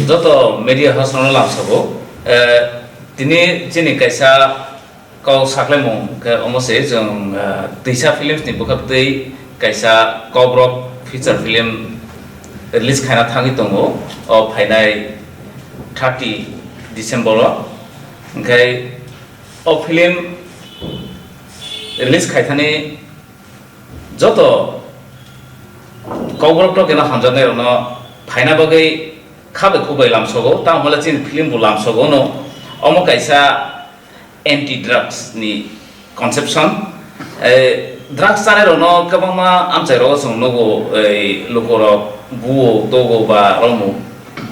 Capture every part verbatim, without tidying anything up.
Joto media house rokno lamsogo. Eh, tini chini kaisa kok saklaimung khe omo se chwng, eh, Twisa Films ni bwkhak twi kaisa Kokborok feature film release khaina thangwi tongo o phainai thirty December o. Hwnkhe o film release khaithani joto Kokborok tokeno hamjaknairokno phaina bagwi kha bai khuk bai lamsogo, tamo hwnle chini film bo lamsogo no. Omo kaisa anti drugs ni conception. Eh, drugs chanairokno kwbangma amchairogo chwng nugo, ei lukurok buo, togo ba romwi.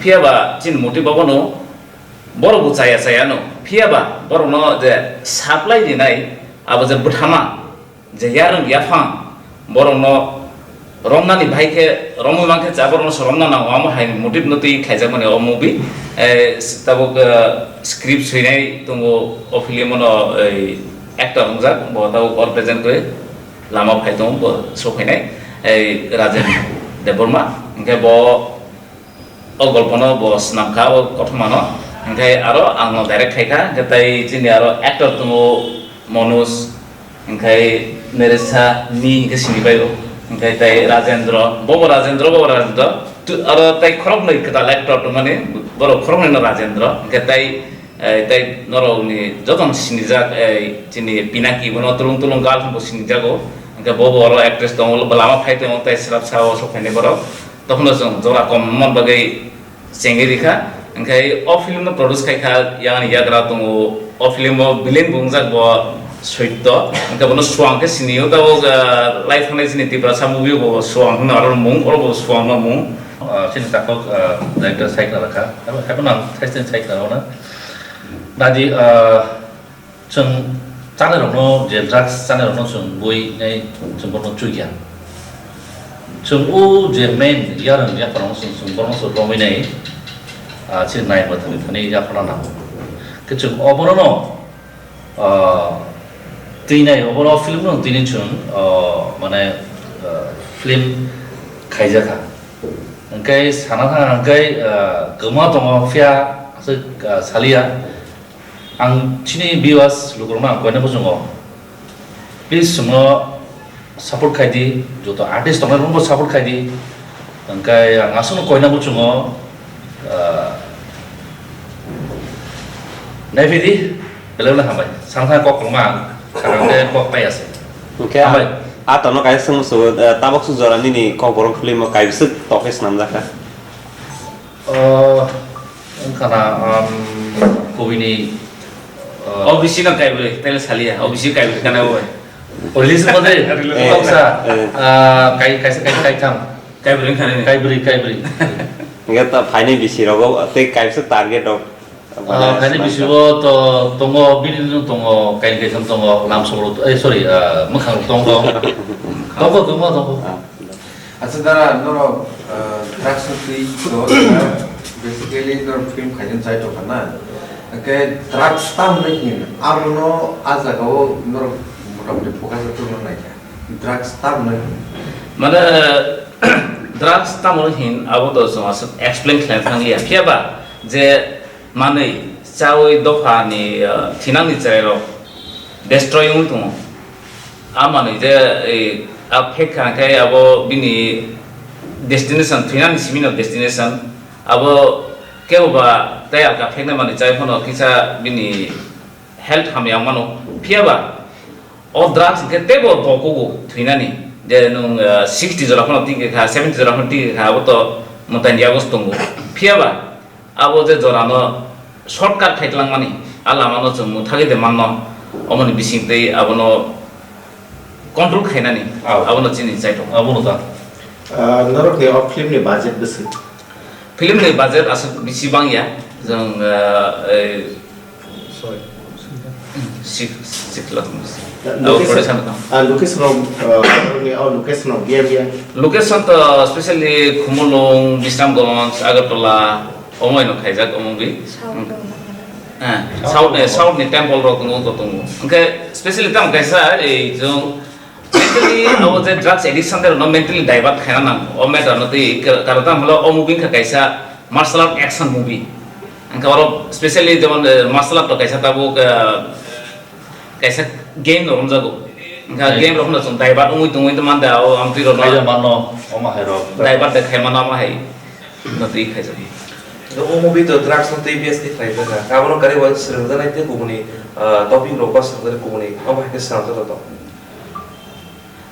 Phiya ba chini motive abono borok bo chaya chaya no. Phiya ba borokno je supply rinai, abo je bwthama, je yarwng yaphang borokno romnani bai khe, romwi mankhe cha borokno se romna nango, amo hai motive no twi khlaijakmani o movie. Eh, tabuk, eh, script swinai tongo o film o no, ei actor wngjak, bo tabuk all present khe lama phai tongo, bo sophainai, ei Rajen Debbarma. Hwnkhe bo o golpono bo swnam kha, o kothomano. Hwnkhe aro ang no direct khai kha, hwnkhe tai chini aro actor tongo Manoj, hwnkhe Neresa ni hwnkhe sini bai o, hwnkhe tai Rajendra, bobo Rajendra, bobo Rajendra. Tu-, aro tai khoroknwi kwtal actor tongmani, borok khoroknwi no Rajendra, hwnkhe tai, eh, tai norokni jotono sinijak, eh, chini Pinaki bono Tulung Tulung Girl hwnbo sinijago, hwnkhe bobo aro actress tongo, lama phai tongo, tai swrapsa o sokphainai borok. Tokhono chwng jora kom man bagwi chengwi rikha. Hwnkhe o film no produce khai kha yang ani yagra tongo, o film o villain bo wngjak bo Soitto. Hwnkhe bono Suang khe sini o tabuk, ah, lai thangnai chini Tiprasa movie o bo Suang hwnwi aro mung, oro bo Suang no mung. Ah, chini takhuk, ah, director sai khna rakha. Abo haino ang thaising sai khna rw na. Nadi, ah, Chwng chanairokno, je drugs chanairokno chwng bui nai chwng bono chukya. Chwng o je main yarwng yapharno chwng, chwng bono chwng romwi nai, ah, chini nai mwthangwi thani yapharna nango. Khe chwng obono no, ah, twi nai, obono film no twi nai chwng, ah, mane, ah, film khaijakha. Hwnkhe sana thang hwnkhe, ah, kwma tongo phiya aswk, ah, saliya. Ang chini viewers lukurokno ang koina muchungo, please chwngno support khai di, joto artist tongnai rokno support khai di. Hwnkhe ang aswkno koina muchungo, ah, naiphi di, belai belai hambai. Sana thang kok kwrwngma ang, khakang khe kok tai ase. Hwnkhe hambai. A tono kaisa swngmung sugo, ah, tabuk swk jora nini Kokborok film o kaibwswk tokhe swnamjakha? Oh, wngkha na, um, kubini, uh, O B C no kaibrwi, tele saliya, O B C kaibrwi kana bo. Release mode, eh, toksa, eh, ah, kai, kaisa, kai, kaitham. Kaibrwi wngkha nini? Kaibrwi, kaibrwi. Hingke ta phaini bisi rogo tei kaisa target rok. Ah, phaini bisi bo to tongo, bini no tongo, kaini kaitham tongo, lamsok rok, eh, sorry, ah, mwkhang rok tongo. Tongo, tongo, tongo. Ah. Acha dara, norok, ah, drugs no twi do, basically norok film khaijak chai tongkha na. Hwnkhe drugs tamo hinwi abono a jaga o norok motamoti focus rw nai kha. Drugs tamo hinwi. Mane, drugs tamo hin abo to chwng aswk explain khlai thang liya. Phiya ba je manwi chawi dopha ni, ah, thinang ni cherai rok destroy wngwi tongo. A manwi je, eh, a phek kha khe abo bini destination, thwinani simi no destination. Abo kebo ba tei alka pheknai manwi chai phano kisa bini health hamya mano. Phiya ba o drugs hwnkhe teibo bo kugo thwinani. Je nwng, eh, sixty jora phano tike kha, seventy jora phano tike kha, abo to mwtai ni yago se tongo. Phiya ba abo je jorano shortcut khai twlangmani, a lamano chwng mwthagwi de manno, omoni bising tei abono control khainani, ah, abono chini chaitok. Abono ta. Ah, norokni o film ni budget bwswk? Film ni budget aswk bisi bangya, chwng, ah, ei, six, six lakh. Location, oh, production, ah, location rok, ah, ni, oh, location rok, biya, biya. Location to specially Khumulwng, Bisramganj, Agartala, omo ino khaijak, omo bi. South rok. Eh, South ni, South ni temple rok tongo, tongo. Hwnkhe specially tamo kaisa, ei, chwng mentally, abo je drugs addiction de rokno mentally divert khaina nang. O matter no tei, kar-, karon tamo holo, o movie kha kaisa, martial art action movie. Hwnkhe oro specially jemon, eh, martial art to kaisa tabuk, eh, kaisa game rok wngjago. Hwnkhe game rok no chwng divert wngwi tongwi manda o amtwi rok no. Kaijakmano omo hai rok. Divert de khaimano omo hai no twi khaijago. O movie to drugs no twi base khe khlai jaka. Abono kari bo swrwngjaknai tei kubuni, ah, topic rok ba swrwngjaknai kubuni omo hai khe swnamjak tong.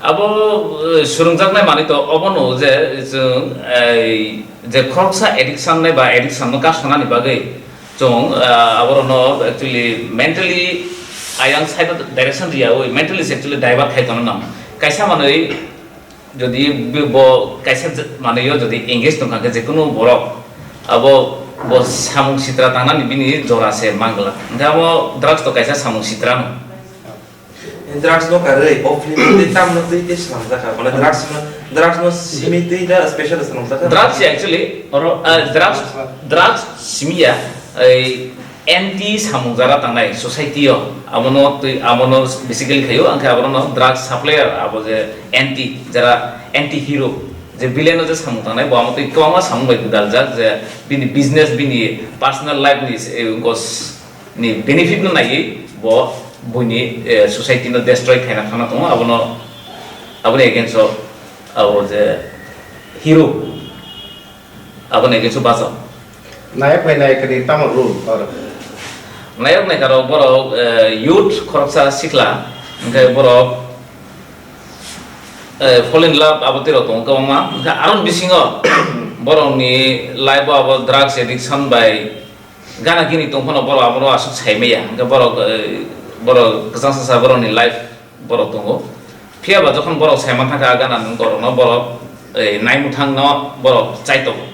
Abo, eh, swrwngjaknai manwi to obono je chwng, eh, je khoroksa addiction nai ba addiction no kasonani bagwi chwng, eh, aborokno actually mentally ayang side o direction riyawi mentally se actually divert khai tongna nang. Kaisa manwi jodi bo, bo kaisa je-, manwi o jodi engage tongkha khe jekunu borok abo bo samung sitra tangnani bini jora se mangla. Hwnkhe abo drugs to kaisa samung sitra no. Drugs no karwi, o film twi tamno twi tei swnamjak kha. Mane drugs no, drugs no simi twi da special swnamjak kha. Drugs ya actually, oro, ah, drugs, drugs simi ya, ei anti samung jara tangnai society o, abono twi, abono basically khayo, angkhe abono drugs supplier, abo je anti, jara anti hero, je villain o je samung tangnai, bo amo twi kwbangma samung bai gwdaljak, je bini business, bini personal life ni, eh, gos-, ni benefit no naiwi bo buini, eh, society no destroy khaina thangna tongo, abono, aboni against o abo je hero aboni against o bachao. Nayok bai nayika ni tamo role oro? Nayok nayika rok borok, eh, youth khoroksa sikla, hwnkhe borok, eh, fall in love abo twi rok tongo kwbangma, hwnkhe aroni bisingo borokni life o abo drugs addiction bai gana gini tong phano borok abono aswk sai maya, hwnkhe borok, eh, borok kwchang sasa borokni life borok tongo. Phiya ba jokhon borok sai man thangkha gana nung borokno borok, eh, naimuthangno borok chai tongo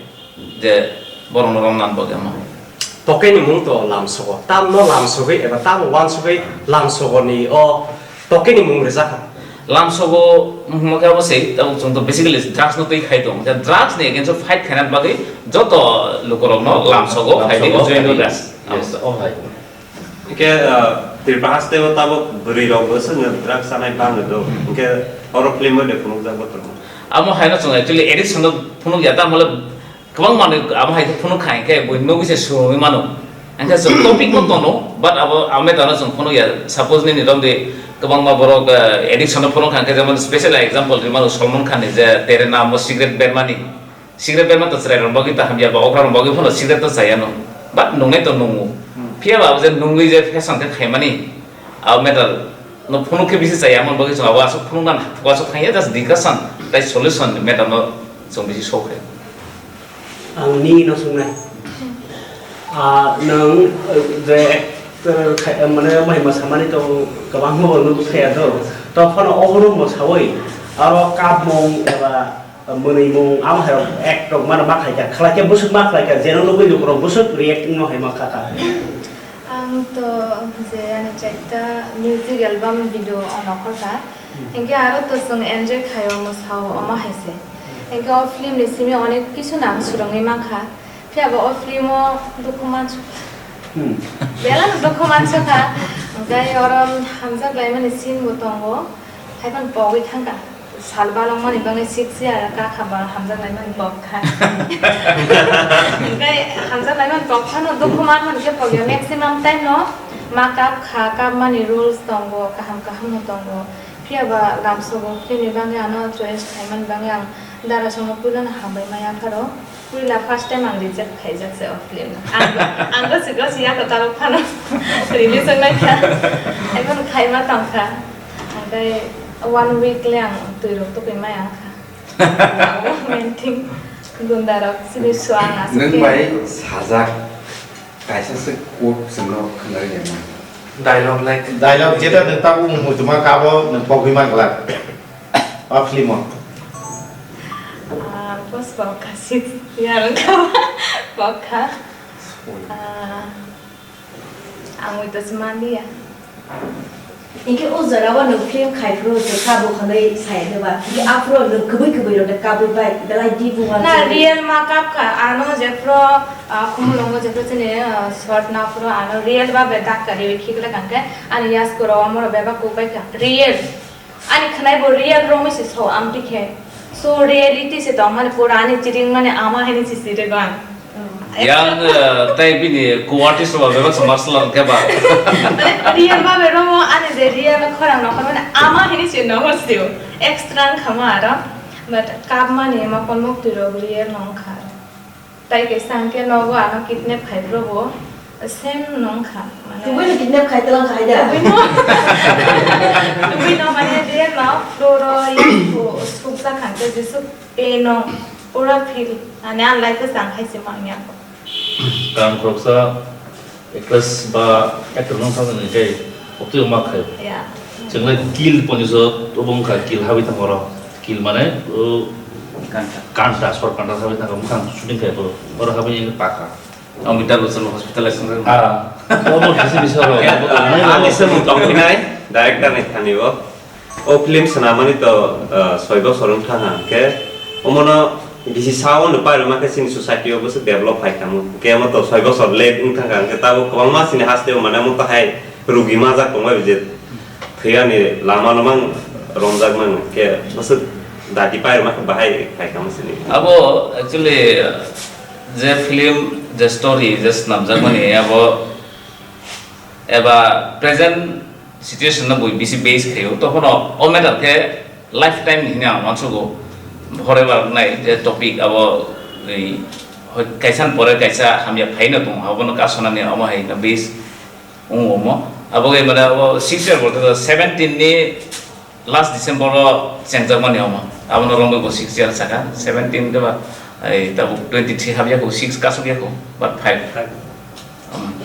je borokno romnan bagwi omo hai. Tokeni mung to lamsogo, tamno lamsogwi eba tamo wansugwi lamsogoni o tokeni mung rwjakha. Lamsogo wngma khe abo se, tabuk chwng to basically drugs no twi khai tongo. Hwnkhe drugs ni against o fight khaina bagwi joto lukurokno lamsogo, khai di Ujjwayendra Das. Yes, oh hai. Hwnkhe, ah, Tripura haste o tabuk bwrwi rok bo swngno drugs chanai bangwi do. Hwnkhe oro film o de phunukjak bothorno. Amo haino chwng actually addiction no phunuk ya, tamo le Kwbang manwi abo hai khe phunuk kha, hinkhe bo nugwi se swrwngwi mano. Hinkhe chwng topic no tono, but abo, abo matter no chwng phunuk ya. Suppose nini romdi kwbangma borok, eh, addiction no phunuk kha, hinkhe jemon special example ri mano Salman Khan ni je tere naam wo cigarette bermani. Cigarette berma to chwrai rok bagwi ta hamya ba okra rok bagwi phano cigarette to chaya no. But nungnai to nungo. Hmm. Phiya ba abo je nungwi je fashion khe khaimani, abo matter no phunuk khe bisi chaya, amoni bagwi chwng abo aswk phunuk nang, aswk thangya, just discussion, tai solution ni matter no chwng bisi solve khe. Ang nini no swngnai. Ah, nwng, eh, je actor khai, eh, mane, mahima samani to kwbangma bo nukthaya do. To phano obono mosawi, aro kapmung eba, eh, mwnwimung, amo hai rok act rok mano ma khlaikha, khlaikhe bwswk ma khlaikha, jeno nugwi lukurok bwswk react wngma hai ma khakha. Ang to je ani chaita music album video o nokhorkha. Hinkhe aro to chwng enjoy khaio, mwsao, omo hai se. Hinkhe o film ni simi onek kisu no ang swrwngwi mankha. Phiya bo o film o dukhu mansukha. Hmm. Belai no dukhu mansukha. Hinkhe oro hamjak laimani scene bo tongo. Haiphano pogwi thangkha. Sal balokmani bagwi siksi aro kakha ba hamjak laimani pogkha. Hinkhe hamjak laimani pogphano dukhu manmani khe pogya. Maximum time no ma kapkha, kapmani rules tongo, kaham kaham no tongo. Phiya ba lamsogo, film ni bagwi ano choice khaimani bagwi ang dara songno puilano hambai maya pharo. Puila first time ang reject khaijak se o film no. Ang, ang gosi gosi yago tabuk phano release wngnai kha. Emon khaima tongkha. Hingke one week le ang twirok tubui maya wngkha. Main thing gunda rok sini suang aswk. Nwng bai sajak. Kaisa se quote chwngno khwnarwi ya man. Dialogue like. Dialogue jeta nwng tabuk muchuma kabo nwng pogwi man glak. O film o. Ah, post pokha six year wngkha pokha. Ah, ang ui to se manliya. Hinkhe o jora o nwng film khai phuru hwnkhe kha bo hwnwi sai hwnwi ba, hinkhe aphuru nwng kwbwi kwbwi rok de kabwi bai belai deep wngma. Na, real ma kap kha, ano jephuru, ah, Khumulwngo jephuru chini, ah, short na phuru ano real ba be dak kari wi khikla kangkhe ani yasku rok omo rok bebak kuk bai kha. Real. Ani khwnai bo real romwi se so amtwi khe. So reality se tong mani pura ani chiring mani ama hini se siri go ang. Yang, eh, tei bini co-artist rok bebak se martial art khe ba. Mane real ba bero mo ani je real khorang no mane ama hini se no hostiu extra khama aro, but kap mani ma kon mok tiro real no kha. Tai ke sang ke nogo ano kidnap khai bro bo same no kha. Mane tubui no kidnap khai telang khai da. Tubui no, tubui no mane real no floro yang ko suksa khan ke jesuk Peno pura feel ani ang life o chang hai se mangya ko. Tang khoroksa actress ba actor nung thang ni kai oktwi ma khai. Ya. Chwngle kill poni so obong kha kill habi thang oro. Kill mane o kanta sor kanta habi thang mukhang shooting khai ko oro habi ni pakha. Amitabh Bachchan hospital aswk. Ah, obo kisa bisa ro. Ani samung tongphinai director ni thani bo. O film swnamani to, ah, soi bosor wng thang hwnkhe, omono bisi sao no pairwma khe chini society o bwswk develop phai thango. Hwnkhe omo to soi bosor late wng thang kha, hwnkhe tabuk kwbangma chini haste o mane omo to hai rugi majak tongbai je thwiyani lama no mang romjak mang khe bwswk dati pairwma khe bahai phai thango chini. Abo actually, je film, je story, je swnamjakmani abo eba present situation no bui bisi base khaio, tokhono o matter khe lifetime ni hinwi ang uansugo, forever wngnai je topic abo, ei, hoi-, kaisa ni pore kaisa hamya phaino tongo, abono kasonani omo hai no base wngo omo. Abo khe mane abo six year bo seventeen ni last December o chengjakmani omo. Abono romwi bo six year saka, seventeen khe ba, ei, tabuk twenty three habya kho, six kasuk ya kho, but five.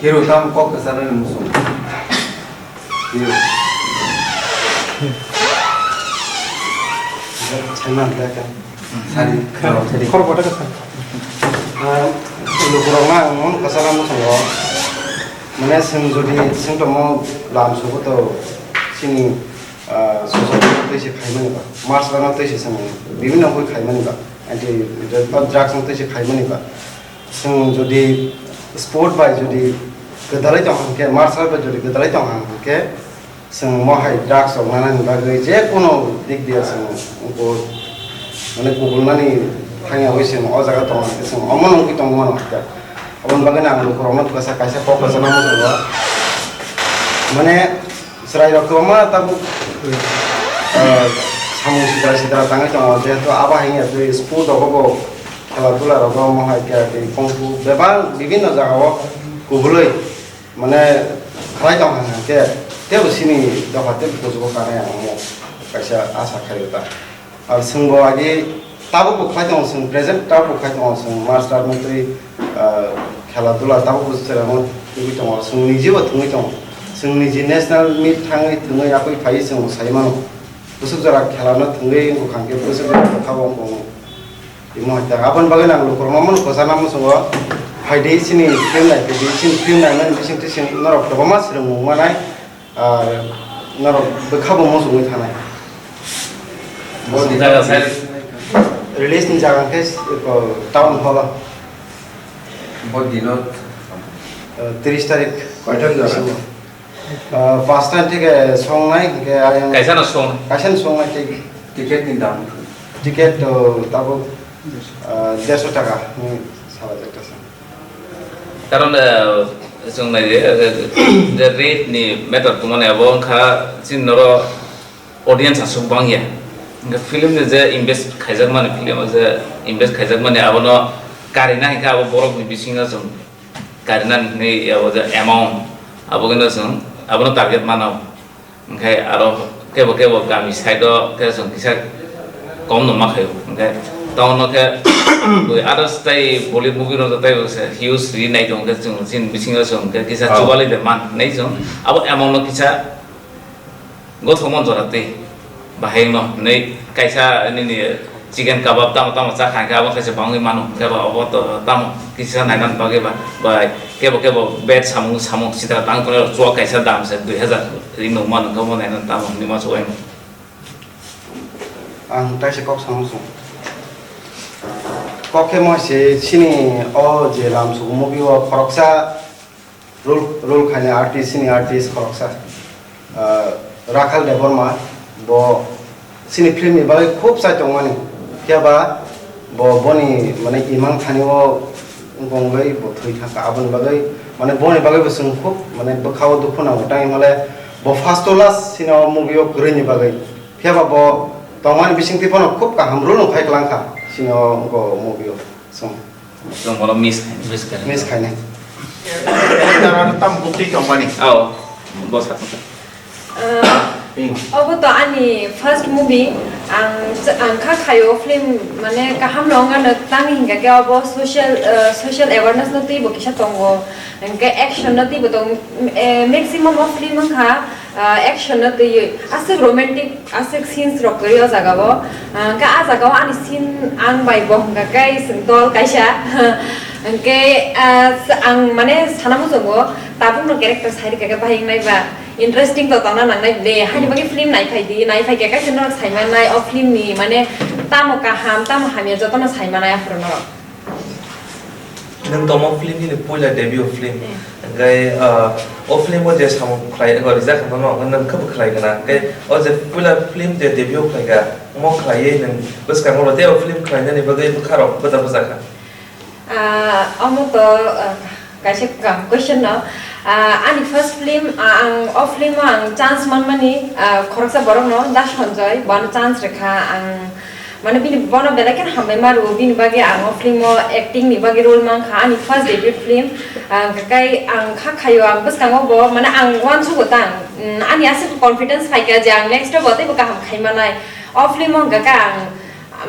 Hero tamo kok kwcharnani muchung. Hero. Chana daka. Sari. Khoro bata ka. Ah, lukurokno ang kwchana muchungo. Mane chwng jodi chwng tongmo lam sugo to chini, ah, social media twi se khaimani ba. Mars rano twi se chwng bibinno koi khaimani ba. Anti drugs no twi se khaimani ba. Chwng jodi sport bai jodi gwdalai tong hwn khe, martial bai jodi gwdalai tong hwn khe, chwng mo hai drugs rok nanani bagwi je kono dik diya chwng bo mane kubulnani thangya wi chwng o jaga tong hwn khe chwng omo nungwi tong mano hwnkhe. Aboni bagwi ang lukurokno kwsa kaisa kok kwchana muchungo. Mane chwrairok kwbangma tabuk, eh, samung sitra sitra tangwi tongo, jehetu abo hai wngya twi sport rogo bo khela dula rogo mohai karate kung fu bebak bibinno jagao kubulwi mane khlai tong hwnkhe tebo chini dopha tebo kuchugo kanai ang omo kaisa asa khaio ta. Ar chwngbo agi tabukbo khlai tongo chwng present tabukbo khlai tongo chwng master mantri, ah, khela dula tabukbo chwraino tugwi tongo chwng nijebo thwngwi tongo chwng niji national meet thangwi thwngwi yakwi phaiwi chwngbo sai mano. Bwswk jora khelano thwngwi wngkha hwnkhe bwswk jora kwthao wngkha. Timo hai ta aboni bagwi nang lukurokno omono kwchana muchungo phaidi chini film nai phaidi chini film naimani bisingtwi chwng norok kwbangma swrwngmung manai, ah, norok bwkhabo muchungwi thanai. Bo jaga sai release ni jaga khe, ko, town hall o. Bo dino, ah, tris tarik. Koitan jora? Ah, paanch ta theke songnai, hingke ayang kaisa no song. Kaisa no songnai thik. Ticket ni dam? Ticket to tabuk, ah, derso taka ni sala jata sa. Karon, eh, chwng nai je, eh, je rate ni matter tongmani abo wngkha chini noro audience aswk bangya. Hingke film ni je invest khaijak mani, film o je invest khaijak mani abono karina hingke abo borok ni bisingo chwng karina hinwi abo je amount, abo khe no chwng abono target mano. Hwnkhe aro kebo kebo kami side o khe chwng kisa kom no ma khaio. Hwnkhe town o khe bui others tai Bollywood movie rok tai se huge ri nai tongo khe chwng chini bisingo chwng khe kisa Oh. Chubalai de man hinwi chwng abo amount no kisa Gothok mon jora tei bahai no hinwi kaisa nini chicken kabab tamo tamo cha kha khe abo khe se bangwi mano, hwnkhe ba obo to tamo kisa nainani bagwi ba, bai kebo kebo bed samung samung sitra tang tongo, chwk kaisa dam se dui hazar ri nung mano, hwnkhe obo nainani tamo hinwi ma chubaino. Ang taisa kok samung sung. Kok khe mo se chini o je lam sugo movie o khoroksa Role, role khainai artist, chini artist khoroksa, ah, Rakhal Debbarma, bo chini film ni bagwi khub chai tongmani. Phiya ba bo boni, mane, imang thani o Wngwi bo thwi thangkha, aboni bagwi, mane, boni bagwi bo chwng khub, mane, bwkhao dukhu nango, tei hwnle bo first to last sino movie o kwrwini bagwi. Phiya ba bo tongmani bisingtwi phano khub kaham role no khai kwlangkha sino wngkha o movie o chwng. Chwng bono miss khainai. Miss khainai. Miss khainai. Actor ano tam bukti tongmani. Oh, bo sakha. Ah, obo to ani first movie. Ang, ang kha khaio film, mane, kaham no wngano tang hingka khe obo social, ah, social awareness no twi bo kisa tongo. Hingke action no twi bo tong, eh, maximum of film wngkha, ah, action no twiwi. Aswk romantic, aswk scenes rok kwrwi o jaga o. Ah, hingke ah jaga o ani scene ang bai bo hingka khe chwng dol kaisa. Hingke, ah, ang, mane, sana muchungo tabuk no character sai rikha khe bahai wngnai ba. Interesting to tongna nangnai de, haini bagwi film naiphai di, naiphai khe kaisa norok saimanai o film ni, mane, tamo kaham, tamo hamya jotono saimanai aphuru norok. Nwng tongmo film hini puila debut film. Hmm. Hingke, ah, o film o je samung khlai, ego rijak hwnba no, nwng khe bwkhlai gana. Hingke o je puila film je debut khlai kha, omo khlaiwi nwng bwskango tei o film khlainani bagwi bwkha rok bwja bwja kha. Ah, omo to, ah, kaisa kaham question no. Ah, ani first film, ah, ang o film o ang chance manmani, ah, khoroksa borok no, Da Sanjoy, bono chance rikha ang, mane bini bono belai kheno hambai ma rwo, bini bagwi ang o film o acting ni bagwi role mankha, ani first debut film, ah, hwnkhe ang kha khaio, ang bwskango bo, mane ang uansugo tang, mm, ani aswk confidence phaikha je ang next o bo teibo kaham khai manai, o film o hwnkhe ang,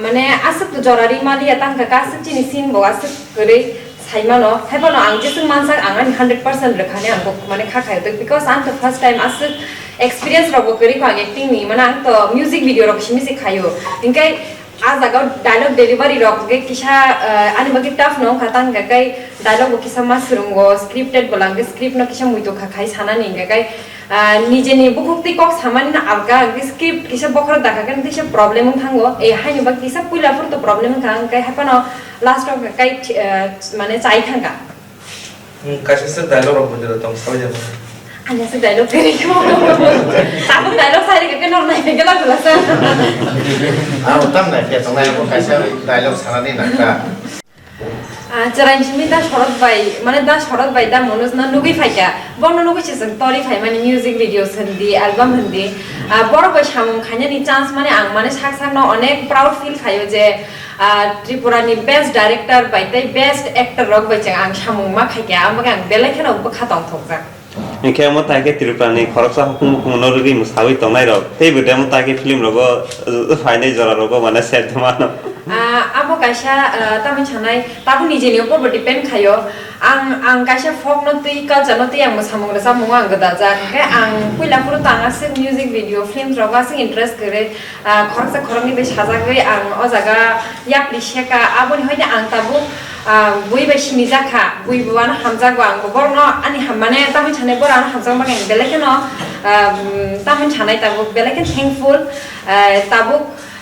Mane aswk jora ri maliya tang kha, aswk chini scene bo aswk kwrwi sai mano. Hai phano ang jeswk mansak ang ani hundred percent rwkha ni ang bo mane kha khai twi, because ang to first time aswk experience rok bo kwrwi kho ang acting ni, mane ang to music video rok simi se khaio. Hinkhe ah jaga o dialogue delivery rok hwnkhe kisa, eh, ani bagwi tough no wngkha tang kha, kai dialogue bo kisa ma swrwngo, scripted bo lang khe script no kisa muitu kha khai sanani hinkhe kai Ah, nijeni bukhuk twi kok samani no alka, hwnkhe script kisa bokhorok dakha khe kisa problem wng thango. E, haini bagwi kisa puila phuru to problem wng kha, hwnkhe hai phano last o kai, eh, mane chai thangkha. Hmm, kaisa se dialogue rok buji tong sabai jani. Ani se dialogue kwrwi kho. Tabuk dialogue sai rikha khe norok nai khe gela gela sa. Abo tam nai khe tongnai, abo kaisa dialogue sanani nangkha. Ah, chwraini simi Da Shorod bai, mane Da Shorod bai Da Manoj no nugwi phaikha. Bono nugwi se chwng tori phaimani music videos hindi, album hindi. Ah, borok bai samung khainani chance mane ang mane sak sakno onek proud feel khaio je, ah, Tripura ni best director bai tei best actor rok bai chwng ang samung ma khaikha, ang bagwi ang belai kheno bwkha tongthokjak. Hinkhe omo tai khe Tripura ni khoroksa hukung bukumu no rwgwi mwsawi tongnai rok tei bo demo tai khe film rogo, uh, phainai jora rogo mane ser de mano. Ah, abo kaisa, ah, tamni sanai tabuk nijeni upor bo depend khaio. Ang, ang kaisa folk no twi, culture no twi ang mwsamung rwchapmung o ang gwdajak. Hinkhe ang puila phuru to ang aswk music video, films rogo aswk interest kwrwi. Ah, khoroksa khoroknwi bai sajagwi ang o jaga yapri seka, aboni hoide ang tabuk, ah, bui bai sinijak kha, bui bo ano hamjago, ang bo borokno ani ham-, mane tamni sanai borok ano hamjakma khe belai kheno, ah, um, tamni sanai tabuk belai khe thankful, ah, tabuk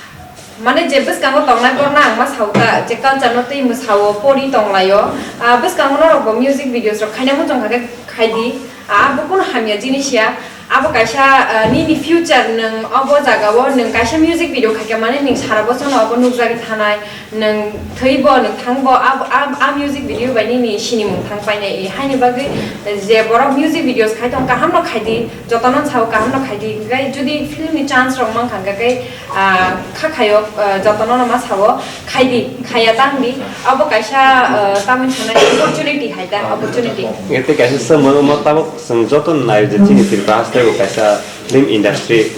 mane je bwskango tongnai borokno ang ma sao ta, je culture no twi mwsao, pori tonglaio, ah, bwskango norok bo music videos rok khaina muchung kha khe khai di. Ah, abo kunu hamya jinis ya. Abo kaisa, ah, nini future nwng obo jaga o nwng kaisa music video khaikha mane nwng sara bochorno obo nukjagwi thanai, nwng thwibo nwng thangbo ab-, ab-, a music video bai nini sinimung thang painai. Haini bagwi je borok music videos khai tong kaham no khai di, jotono sao kaham no khai di. Hinkhe jodi film ni chance rok mankha hinkhe Ah, kha khayo, ah, jotono no ma sao, khai di, khaya tang di, abo kaisa, ah, tamni sanai opportunity hai ta, opportunity. Ete kaisa samo mo tabuk chwng joto nai je chini Tripura haste bo kaisa film industry.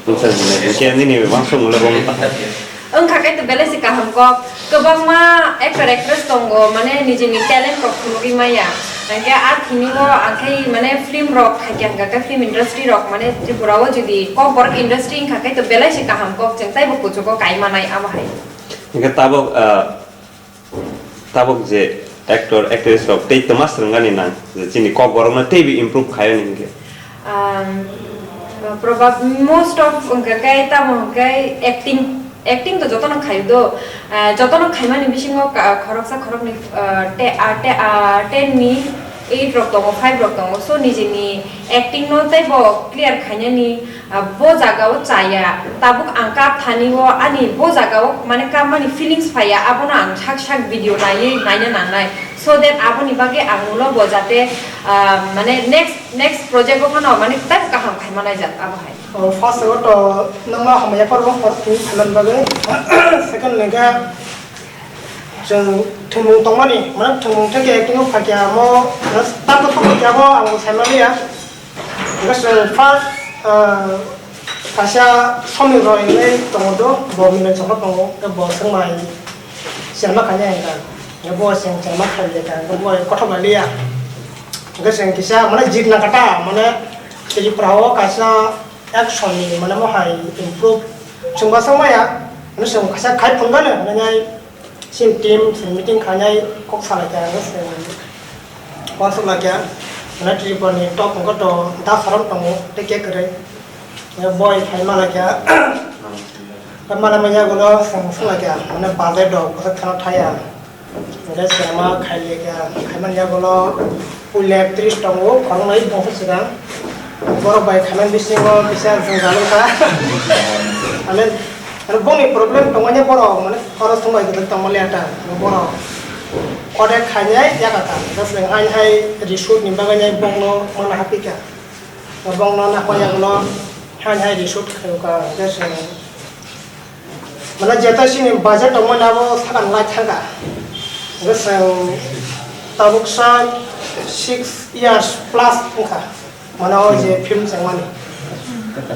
Wngsa jene, hinkhe nini wansuk mole bo wngkha. Wngkha khe to belai se kaham kok. Kwbangma actor actress tongo, mane nijini talent rok phunugwi maya. Hingke a thini o ang khe mane film rok khaikha, hingka khe film industry rok mane Tripura o jodi kokborok industry wngkha khe to belai se kaham kok chwng taibo kuchugo kai manai abo hai. Hingke tabok, ah, tabok je actor actress rok tei twma swrwngani nang je chini kokborok no teibo improve khaio ni hingke. Um, probab-, most of hingka khe tamo hingka khe acting, acting to jotono khaio do. Ah, jotono khaimani bisingo ka-, khoroksa khoroknwi, ah, te-, ah, te-, ah, ten ni eight rok tongo, five rok tongo. So nijini acting no teibo clear khainani, ah, bo jaga o chaya. Tabuk ang kap thani o ani bo jaga o mane kapmani feelings phaiya, abono ang sak sak video naiwi naina nangnai. So that aboni bagwi ang ulo bo jate, ah, mane next, next project o phano mane tei kaham khaima naijak abo hai. O, first of all to nangno hamya phano hor twi phanan bagwi. Second lengkha chwng thwngmung tongmani, mane thwngmung theke acting o phaikya amo, mane tato thok phaikya abo ang saimaliya. Hwnkhe chwng first, ah, kaisa Somir Roy hinwi tongo do, bo Milan chongkha tongo, hwnkhe bo chwngmai chenma khainai hwnkha, hwnkhe bo chwng chenma khailiya kha, hwnkhe bo kothok lailiya. Hwnkhe chwng kisa mane jit nangkha ta, mane Tripura o kaisa action ni mane mo hai improve chwng ba chwngmaya, hwnkhe chwng kaisa khai phunukgano, hwnwi Chini team chwng meeting khainai kok salaikha, ang se uansuk laikha, mane Tripura ni top wngkha to Da Saram tongo tei kek kwrwi. Boi khai malaikha, ta malai manya gulo chwng swnglaikha, mane budget rok bwswk kheno thaya. Hwnkhe chwng ma khailiya kha, khaimani yagulo puila tris tongo, khoroknwi bongso swkang. Borok bai khaimani bisingo kisa jwngjal wngkha. Mane, mane bongni problem tongmani borok, mane khorok thumbai kwthwk tongmani ata, borok. Ode khainai yaga ta, hwnkhe chwng haini hai resort ni bagwi nai bongno mana hapikha. Bongno nahma yagulo haini hai resort khaikha, hwnkhe chwng Mane jeta chini budget tongmani abo sakang lai thangkha. Hwnkhe chwng tabuksa six years plus wngkha. Mane o je film chengmani.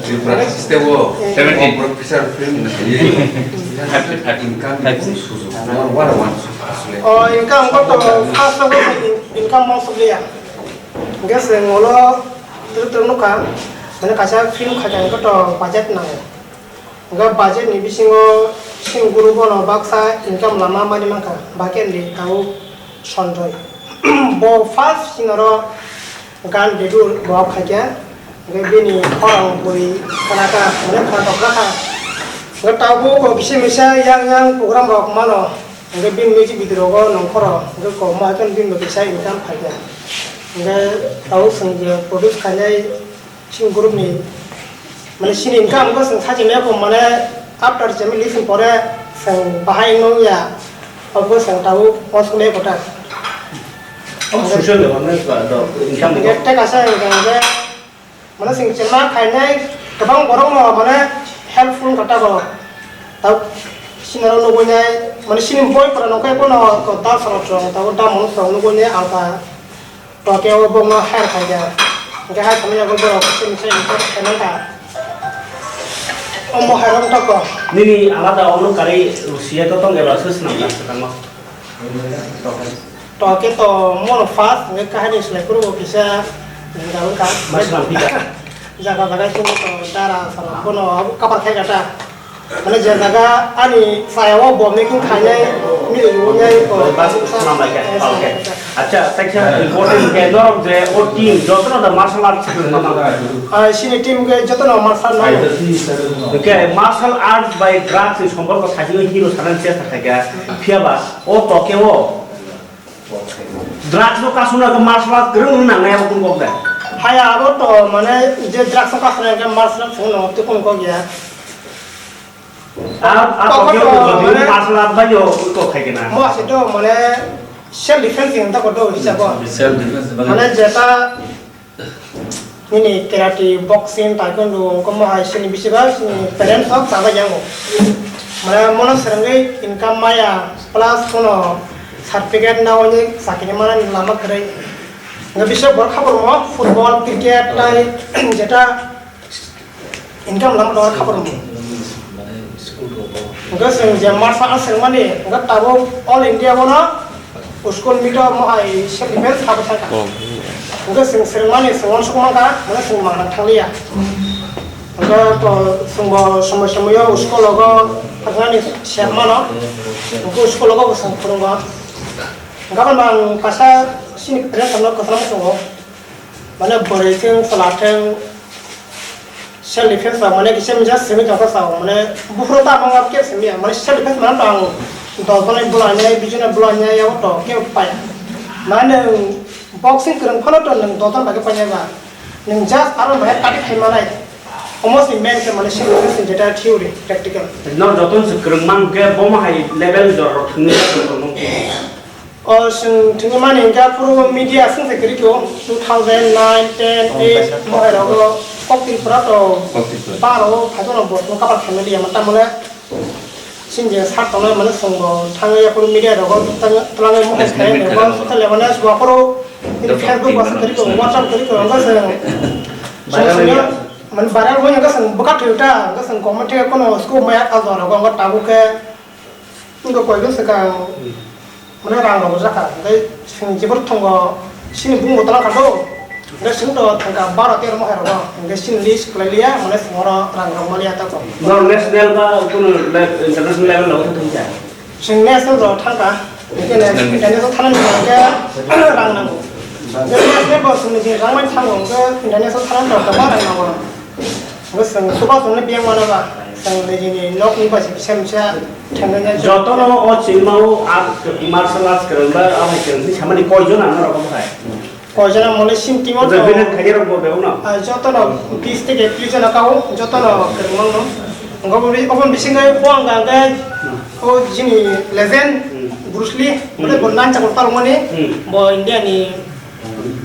Tripura system o Eh. seventeen. Bumper feature film na thirty, thirty income ni sujok. One, one, one, asle. O income ko to first of all income mo subliya. Hwnkhe chwng ulo trip trip nukha. Mane kaisa film khaikha hwnkhe to budget nango. Hwnkhe budget ni bisingo chini group o no baksa income lama mani mankha, Bakendi tabuk Sonjoy. Bo first chini oro gan video bo khaikha, hwnkhe bini khorang bui khanakha, hwnkhe khanatok jakha. Hwnkhe tabuk bo kisa misa yang yang program rok mano, hwnkhe bini music video rogo nongkhoro, hwnkhe kok ma khe bini bo kisa income phaikha. Hwnkhe tabuk chwng je produce khainai Chini group ni, mane, chini income wngkha chwng sachimya kho, mane, after chemi lising pore chwng bahai wngya, obwkhe chwng tabuk uansukmaya kho ta. Omo social level ni ba do income ni. Hwnkhe tei kaisa hwnkha hwnkhe, mane, chwng chema khainai kwbang borok no, mane, helpful wngkha ta bo. Tabuk chini oro nugui nai, mane, chini boi pora nokhe bono dal soro chwng, tabuk dam mung chwng nugui nai alka. Toke o bongno hire khaikha. Hwnkhe hire khamani yago borok chini sai import khaimani kha. Omo hire wng toko. Nini alada omo karwi siya to tong eba se swnam na swkang o. Toke to mono first hwnkhe kahini swlai phuru bo kisa jwng jagong kha. Ma swnam phi kha? Jaga jaga chini to dara sara bono abo kapar khai kha ta. Mane je jaga ani saya o bomni king khainai mili rwnai ko. Bas, swnam bai kha. Okay. Acha, tei khe important khe norok je o team jotono da martial arts kwrwngma nang. Ah, chini team khe jotono martial arts. Okay, martial arts bai drugs ni somporko sajagwi hero sanani chesta khaikha. Phiya ba o toke o Drugs no kasuna khe martial art kwrwng wng nangnai abo kung kok da? Haya abo to mane je drugs no kasuna khe martial art chwng no tei kung kok ya. A, a Tokon kok yo to mane martial art bai yo kok khai kena. Mo ase to mane self defense ni ta ko do hisab o. Self defense ni bagwi. Mane jeta Nini karate, boxing, taekwondo, wngkha mo hai sini bisi ba sini parents rok chabai yango. Mane mono swrwngwi income maya plus kono certificate na oni chakri manani lama kwrwi. Nga bisa bor khabar mo football, cricket tai jeta income lama dor khabar mo. Hwnkhe chwng je marsa swrwngmani, hwnkhe tabuk all India bono school meet o mohai self defense habwi thangkha. Hwnkhe chwng swrwngmani chwng uansuk mankha, hwnkhe chwng mangna thangliya. Hwnkhe to chwngbo somoi somoi o school o thangmani sep mano, hwnkhe school o bo chwng phwrwngo. Hwnkhe ang kaisa chini parents rokno kwcham tongo, mane bwrwi thwng chwla thwng, Self defense rok mane kisa misa simi tongkha sao, mane buphuru ta mangma khe simi ya, mane self defense mane tong dos jone bwla nai, bis jone bwla nai, yabo to kebo paya. Mane nwng boxing kwrwng phano to nwng dos jon bai khe painai ba. Nwng just aro bai kati khai manai. Omo se main khe mane self defense ni jeta theory, practical. No joton se kwrwng man khe bomo hai level jor rok thwngwi tong tong. O chwng thwngwi mani hwnkhe aphuru media swngchai kwrwi kho, two thousand nine, ten, eight, mokhai rogo kok Tripura to Kok Tripura. Baro phaiphano bo chwng kapal khaimani ya, tamole chini je sar tongnai mane chwngbo thangwi aphuru media rogo twlangwi mokhai khaimani bo social level o aphuru Facebook, WhatsApp kwrwi kho, WhatsApp kwrwi kho, wngkha chwng. Viral wngya. Mane viral wngya, wngkha chwng bwkha thwi ta, wngkha chwng comment khe kono scope maya kha jora go, wngkha tabuk khe. Wngkha koi bwswk ang, mane rang rok jakha, hwnkhe chwng jebor thwngo, chini bumung bo twlang kha do, hwnkhe chwng to thangkha baro tero mokhai rogo, hwnkhe chini list kwlai liya, mane chwng oro rang rok maliya ta kok. Norok national ba kunu le-, international level rok thangkha? Chwng national rok thangkha, hwnkhe international thangna hwnkhe rang nango. Hwnkhe national bo chwngni je rang bai thango, hwnkhe international thangna rok kwbang rang nango. Bo chwng chuba chwngno biyang mano ba, chwng nijini nokni bai se kisa misa thangwi nai. Jotono o chini mao art, martial arts kwrwngba, abai kwrwngwi samani koijon ang norok omo hai? Koijon ang mole sim team o Jotono to, bini khairok bo bebak no? Ah, jotono bis theke tris jona kao, jotono kwrwngmang no. Ngo bo bi-, oboni bisingo bo ang khe, hmm, o jini legend, hmm, Bruce Lee, hmm, bo nan chakor palmani, hmm, bo India ni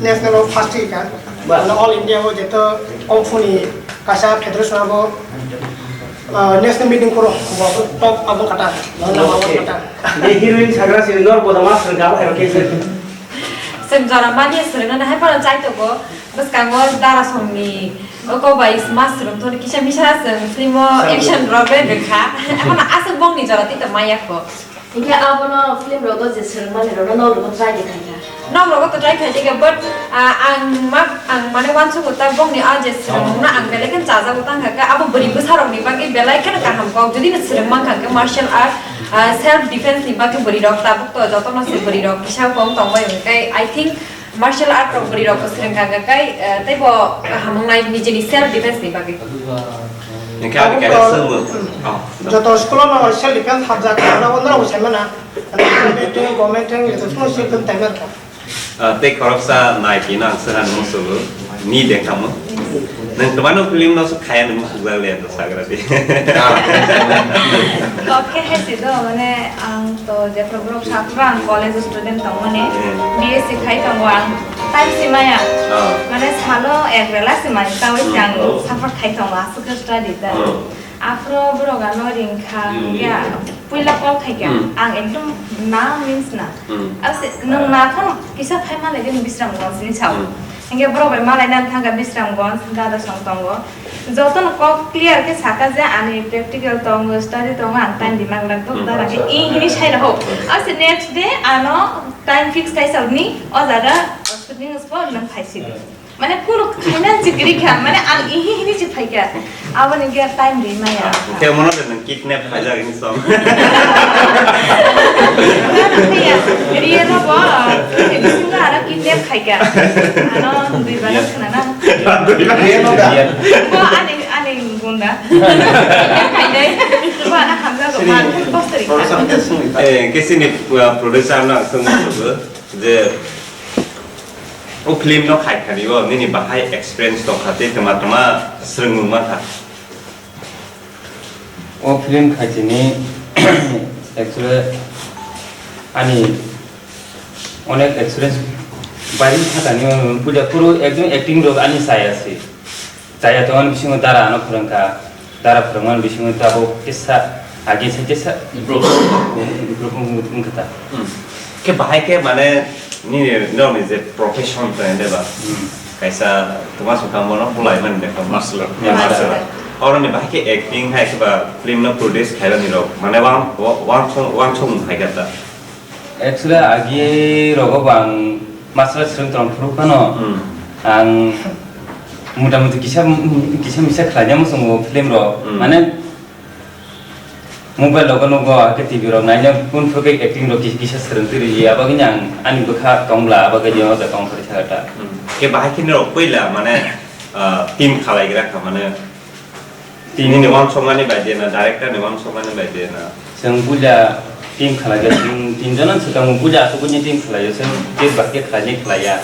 national o first ka. Ba. Ano all India o jeto kung fu ni kaisa federation abo, ah, national meeting koro bo top abo kata. Nama abo kata. Ni heroine sagra sini nor boda mas rengka hai ke. Sen jora mani sering na hai para chai to go. Bas kango dara song ni oko bai mas rung thon kisa misa sen film o action rok be bekha. Apa na asal bong ni jora tita maya ko. Hinkhe abono film rogo je swrwngmani rokno nok rogo try de khaikha. Nok rogo to try khaijak ya, but, ah, ang ma, ang mane uansukgo ta bongni a je swrwngmungno ang belai kheno chajago tangkha khe, abo bwrwi bwsarokni bagwi belai kheno kaham kok. Jodi no swrwng mankha khe martial art, ah, self defense ni bagwi bwrwi rok tabuk to jotono se bwrwi rok kisa kong tongbai hwnkhe, I think martial art rok bwrwi rok swrwng kha khe, eh, teibo kaham wngnai nijini self defense ni bagwi. Hingke ani kaya sengmo. Oh. Joto school o no self defense habjak kha, abo norok bo sai mano. Private thing, government thing, joto school o self defense taimar kha. Ah, tei khoroksa nai tino ang sera nung sugo. Ni de kamo. Nang twmano film no su khaya nung sujak le to sagra de. Kok khe hai si do, mane ang to je program sapra ang college student tong mane. Hmm. B S C khai tongo ang. Time si maya. Ah. Mane salo ek bela si mai, tawi si ang, hmm, suffer khai tongo, aswk khe study ta. Hmm. Aphro borok ano ring kha, hmm, ya, puila call khai kha. Hmm. Ang ekdom na means na. Hmm. Ase, nwng na khan kisa phai ma lai de Bisramganj ni sao. Hmm. Hingke borok bai malai nan thang kha Bisramganj, dada song tongo. Joto no kok clear khe saka je ani practical tongo, study tongo, ang time di mang lak tongo, hmm, dada khe i hini sai rok. Ase next day ano time fix khai sao ni, o jaga shooting spot nang phai si di. Mane kunu khaina chikri kha, mane ang ihi hini chik phai kha. Aboni ge time ri maya. Te mono de nang kidnap khaijak ni song. Riya no bo, bisingo ara kidnap khai kha. Ano dui bana khna na. Dui bana. Bo ani, ani gunda. Kidnap khai dai. Bo ana hamja go ma, kostri kha. Eh, kesini, uh, producer no song je O film no khai thani o nini bahai experience tong kha tei twma twma swrwngmung ma kha. O film khai tini actually ani onek experience bai kha tani o puja puru ekdom acting rok ani saya se. Chaya tongmani bisingo dara ano phwrwngkha, dara phwrwngmani bisingo tabuk kisa age se kisa improve, improve wng-, wngkha ta. Hmm. Khe bahai khe mane nini nokni je profession to ende ba? Hmm. Kaisa twma swkang bono bulai mani de kha martial art. Yeah, martial art. Oro ni bahai khe acting hai khe ba film no produce khairani rok mane wang, wang, wangsong, wangsong hai kha ta. Actually, agi rogo bo ang martial arts swrwng tong phuru phano, hmm, ang mota moti kisa, kisa misa khlaina muchungo film rok. Hmm. Mane mobile rogo nugo, ake T V rok naina kun phuru khe acting rok ki-, kisa swrwng twi rwdi, abagini ang ani bwkha tong bla, abagini o tong phuru thaka ta. Hmm. Khe bahai khe norok puila mane, ah, team khalai gra kha mane Team. Nini wansukmani bai de na, director ni wansukmani bai de na? Chwng puila team khlai kha, chwng tin jona swkang puila aswk ni team khlai o, chwng je bahai khe khlai ni khlai ya.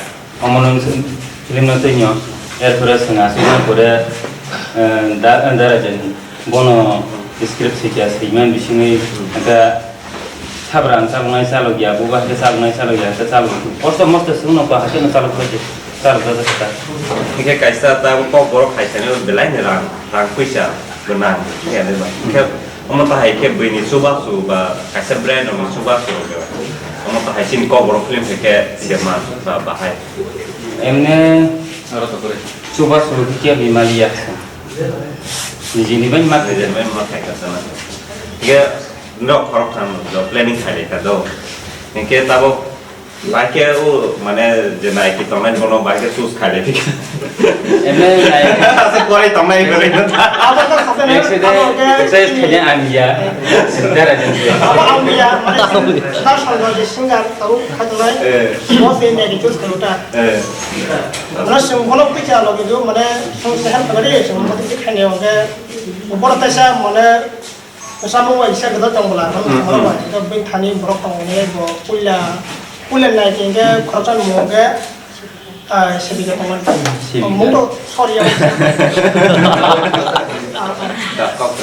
Omo no film no twi no. Er pore chwng aswk no pore, eh, da, da raja ni. Bono script sikya, swiman bisingwi, hmm, aka Habra ang chaloknai chalokya, buba hai khe chaloknai chalokya, khe chalok. Kosto mosto swngno ba hai kheno chalok khe chalok jajak khe ta. Hingkhe kaisa ta kok borok hai sani belai ni rang, rang puisa gwnang, hingkhe ani ba. Hingkhe omo ta hai khe buini chubachu ba kaisa brand rokni chubachu rok ba. Omo ta hai chini kok borok film hai khe sema ba bahai. Emne chubachu khe bimaliya. Nijini bai ma khe. Nijini bai ma khe ka sana. Hingkhe norok khorok thang do planning khai lai kha do. Hingkhe tabok Bai khe o, mane, je naiki tongnai bono bai khe choose khai lai thik. Emne nai. Asa korai tongnai belai na. Abo to khate na, Next day, abo ke exercise khaina ang ya. Sinta ra jeng. Abo ang ya, mane, ta song je singer tau khatunai. Eh. Mo se ne ke choose khaluta. Eh. Mane sing bono pisa logi do, mane, song se help kare, song mo ti khaine oge. Boro taisa, mane, Samung bai isa gada tong bwla, Hmm, hmm. Bai, ito bai thani borok tong ne, bo puila, puila nai khe, khe khoroksa mung khe, ah, sebika tong mani. Sebika. Mung to, sorry, ya. Ah, ah. Da, kok